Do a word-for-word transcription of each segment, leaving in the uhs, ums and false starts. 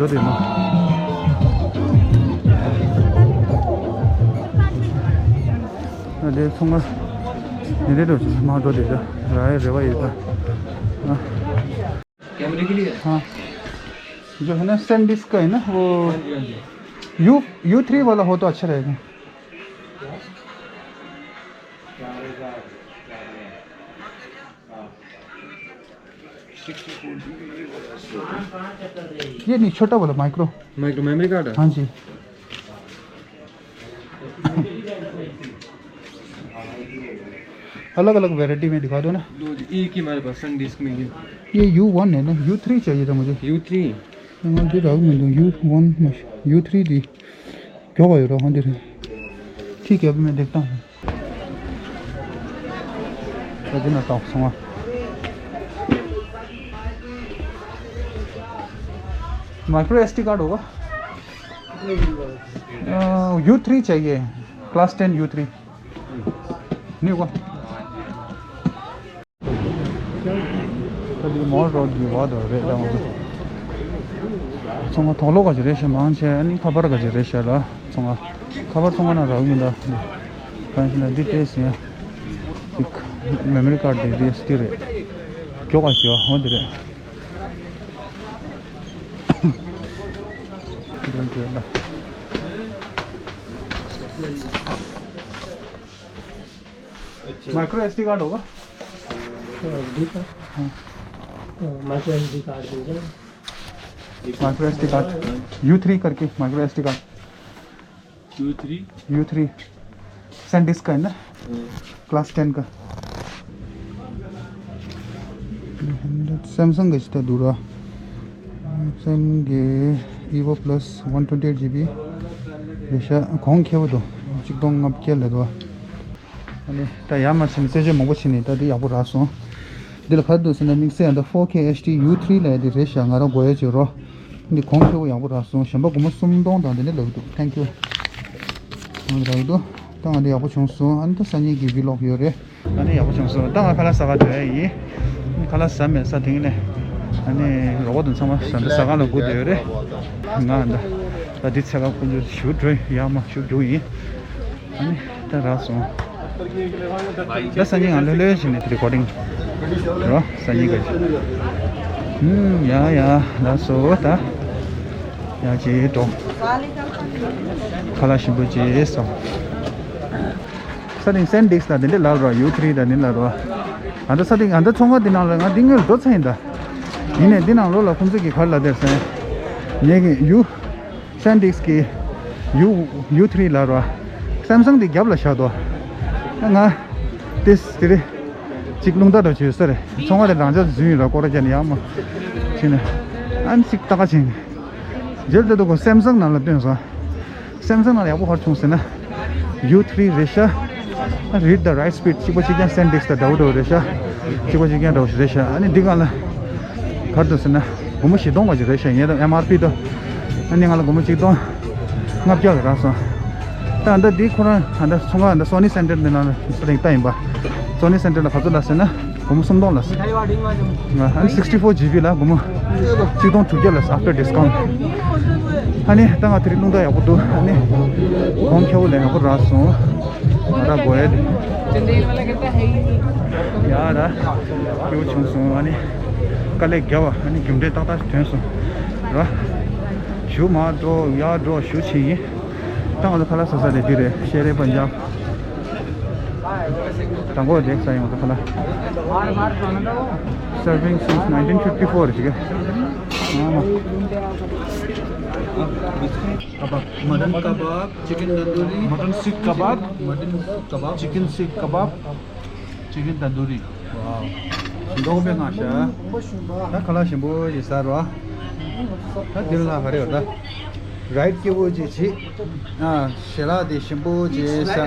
འགྲོ་དེ་མ། ཨ་དེ་ཚོང་ཁང་ནི་རེད་འགྲོ་ཅིག་མ་འགྲོ་དེ་ད་ར་ཡ་རེ་བ་ཡོད་ད། ཨ། कैमरे के लिए? हाँ। जो है ना, सैनडिस्क का है ना, वो यू, यू थ्री वाला हो तो अच्छा रहेगा। ये नहीं, छोटा वाला माइक्रो। माइक्रो मेमोरी कार्ड है? हाँ जी। अलग अलग वैरायटी में दिखा दो ना। दो जी, एक ही हमारे पास सैनडिस्क में है। ये यू वन है ना, यू थ्री चाहिए था मुझे। You three? हाँ, ये रहा, मैं दो, यू वन, यू थ्री दी। क्यों भाई रहा, हाँ, दे रहे। ठीक है, अभी मैं देखता हूँ। माइक्रो एसडी कार्ड होगा? यू थ्री चाहिए, क्लास टेन यू थ्री। नहीं होगा। ད་དེ་མོ་རོ་དགེ་བ་དང་རེད་ད་མོ། ཚོང་ཁང་དོག་ལོ་ག་ཅི་རེད་ཤག་མང་ཆེ་ཨ་ནི་ཁ་པར་ག་ཅི་རེད་ཤག་ལ་ཚོང་ཁང་། ཁ་པར་ཚོང་ཁང་ན་རག་མི་འདུག་གང་ཞིག་ན་འདི་ཏོག་ཙམ་ཡང་། ཅིག་མེ་མོ་རི་ཀར་དེ་རེད་སི་ཌི་རེད། མགྱོགས་པ་ཞིག་འོ་འདི་རེད། འདི་རེད་ད། माइक्रो एसडी कार्ड होगा? SD card. हाँ। माइक्रो एसडी कार्ड दीजिए। Micro SD card, U three करके micro SD card. U three? U three. SanDisk का है ना? क्लास टेन का। सैमसंग का इसका दूरा। सैमसंग के Evo plus one twenty eight GB. बेशा कौन क्या वो तो? चिकदोंग अब क्या ले दो? ཨ་ནི་ད་ཡར་མར་ཕྱིན་ནས་རྩད་གཅོད་མང་པོ་བྱས་ནས་ད་འདི་ཡག་པོ་རག་སོང་། འདི་ལ་ག་རེ་འདུག་ཟེར་ན་དམིགས་བསལ་ཡང་ད་ཕོར་ཁེ་ཨེཆ་ཌི་ཡུ་ཐི་རི་ལབ་ཡ་འདི་རེད་ཤག་ང་རང་དགོས་ཡ་བྱེད་རོགས། འདི་གོང་ཁེ་པོ་ཡག་པོ་རག་སོང་། གཞན་པ་སྒོར་མོ་སུམ་སྟོང་དང་འདི་ནས་ལབ་འདུག Thank you. ང་རག་འདུག་ད་ང་འདི་ཡག་པོ་བྱུང་སོང་། ཨ་ནི་ད་སང་ཉིན་གྱི་བི་ལོག་ཡོད་རེད། ཨ་ནི་ཡག་པོ་བྱུང་སོང་། ད་ང་ཁ་ལག་ཟ་ག་འགྲོ་ཡ་ཡིན། ཁ་ལག་ཟ་མེད་ས་དེང་ནས་ཨ་ནི་རོགས་པ་དང་ཚང་མ་ཟ་འདྲ་ཟ་ག་ལ་སྒུག་བསྡད་ཡོད་རེད། ང་ད་ད་འདི་ཚེ་ག་ཁོ་ཚོ་ཞུ་འགྲོ་ཡ་མ་ཞུ་རྒྱུ་ཡིན། ཨ་ནི་ད་རག་སོང་། ད་སང་ཉིན་ང་ལྷོད་ལྷོད་བྱས་ནས་རི་ཀོར་ཌིང་རོ་སང་ཉིན་ག་ཅི། ཧུམ་ཡ་ཡ་རག་སོང་ད། ཡ་ཅེ་འགྲོ། ཁ་ལག་ཞིམ་པོ་ཅེ་སོང་། ས་སྟེང་སེན་ཌིསྐ་དང་དེ་འདྲས་ལབ་རོགས། ཡུ་ཐི་རི་དང་དེ་ལབ་རོགས། ཨ་ད་ས་སྟེང་ཨ་ད་ཚོང་ཁང་དེ་ནང་ལ་ང་འདི་སྔོན་ལ་འགྲོ་ཚར་ཡིན་ད། ཡིན་ནས་འདི་ནང་ལོགས་ལ་ཁོང་ཚོ་གིས་ག་རེ་ལབ་བསྡད་ཟེར་ན། ངེད་ཀྱི་ཡུ། སེན་ཌིསྐ་གི་ཡུ་ཡུ་ཐི་རི་ལབ་རོགས། སེམ་སང་དེ་རྒྱབ་ལ་བཞག་དོ། ང་དེ་དེ་རེད། གཅིག་རླུང་རྟ་འགྲོ་བྱོས་ས་རེད། ཚོང་ཁང་དེ་རང་འཇགས་འཛུལ་ཡིན་ར། སྐོར་ར་བརྒྱབ་ནས་ཡག་མོ་ཕྱིན་ནས་ཨ་ནི་གཅིག་ལྟ་ག་ཕྱིན། རྗེས་ལ་ལྟ་དུས་ཁོ་སེམ་སང་ནང་ལ་བཏོན་སོང་། སེམ་སང་ནང་ལ་ཡག་པོ་ག་རེ་བྱུང་ཟེར་ན། ཡུ་ཐི་རི་རེད་ཤག Read the right speed. གཅིག་པ་གཅིག་རྐྱང་སེན་ཌིསྐ་དང་འདྲ་བོ་འདྲ་བོ་རེད་ཤག་གཅིག་པ་གཅིག་རྐྱང་འདྲ་བོ་ཞིག་རེད་ཤག་ཨ་ནི་འདི་སྒང་ལ་ག་རེ་འདུག་ཟེར་ན། སྒོར་མོ་བཞི་སྟོང་བ་ཞིག་རེད་ཤག་ངས་ད་ཨེམ་ཨར་པི་དང་། ཨ་ནི་ང་ལ་སྒོར་མོ་ཆིག་སྟོང་ལྔ་བརྒྱ་ལ་རག་སོང་། ད་ཨ་ད་འདི་ཁོ་རང་ཨ་ད་ཚོང་ཁང་ཨ་ད་སོ་ནི་སེན་ཊར་འདི་ནང་ལ་ས་སྟེང་ལྟ་ཡིན་པ། སོ་ནི་སེན་ཊར་ལ་ག་ཚོད་ལབ་ཟེར་ན། སྒོར་མོ་སུམ་སྟོང་ལ། ང་ཨ་ནི་སིགས་ཊི་ཕོར་ཇི་བི་ལ་སྒོར་མོ་ཆིག་སྟོང་དྲུག་བརྒྱ་ལ། after discount། ཨ་ནི་ད་ང་དེ་རིང་རླུང་རྟ་ཡག་པོ་འདུག་ཨ་ནི་གོང་ཁེ་པོ་ལ་ཡག་པོ་རག་སོང་། ང་རང་དགོས་ཡ་དེ་ཡ་ར་སྐྱིད་པོ་བྱུང་སོང་། ཨ་ནི་དཀའ་ལས་བརྒྱབ་པ་ཨ་ནི་རྒྱུ་འབྲས་ཏག་ཏག་ཐོན་སོང་ར། ཞུ་མ་འགྲོ་ཡ་འགྲོ་ཞུ་ཆེ་ཡིན། ད་ང་ཚོ་ཁ་ལག་ཟ་ས་དེ་འདི་རེད། ཤེ་རེ་པན་ཇབ། དང་པོ་དེ་ཟ་ཡོང་། ད་ཁ་ལག་serving since nineteen fifty-four རེད་ཅིག་ཨ་མ། कबाब, मटन कबाब, चिकन तंदूरी, मटन सीख कबाब, मटन कबाब, चिकन सीख कबाब, चिकन tandoori. ཝའོ། མདོག་དཔེ་ང་ཤ། ད་ཁ་ལག་ཞིམ་པོ་ཞིག་ཟ་རོགས། ད་འདི་ལ་ག་རེ་ཡོད་ད། རའིཌ་སྐྱིད་པོ་ཅིག་བྱེད། ཨ། ཞལ་ལག་དེ་ཞིམ་པོ་ཅིག་ཟ།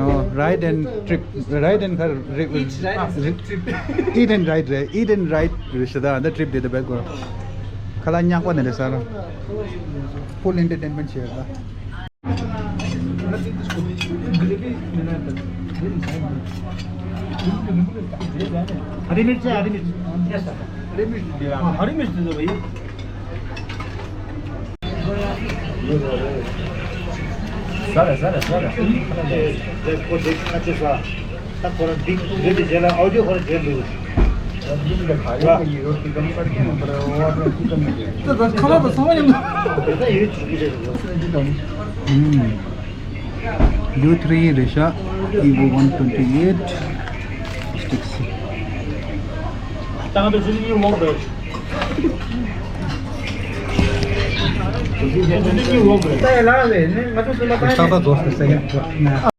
ཨོ། Ride and trip. Ride and ག་རེ། Eat, ride, trip. Eat and ride རེད། Eat and ride རེད་ཤག་ད་ད་ཊི་རིབ་དེ་ད་བེད་གོ། ཁ་ལག་ཉག་པ་ནས་རེད་ཟ་རོགས། Full entertainment བྱེད་ད། हरी मिर्च है, हरी मिर्च। Yes sir. हरी मिर्च दे दो। हाँ, हरी मिर्च दे दो भाई। ཟ་ར་ཟ་ར་ཟ་ར། ཁོ་དེ་ཁ་ཆེ་ས། ད་ཁོ་ར་འདི་འདི་དེ་རྗེས་ལ་ཨའུ་ཌིའོ་ཁོ་ར་རྗེས་འདུག་ད་ད་ཁ་ལག་དང་ཚང་མ་མཉམ་དུ། དེ་ད་ཡོད་ཅིག་གི་རེད། ཨུམ། ཡུ་ཐི་རི་རེད་ཤག་ཨི་ཝོ་one twenty eight sticks. ད་ཡ་ལ་རེད་ནི་ང་ཚོ་སུ་ལ་ད་ཡ།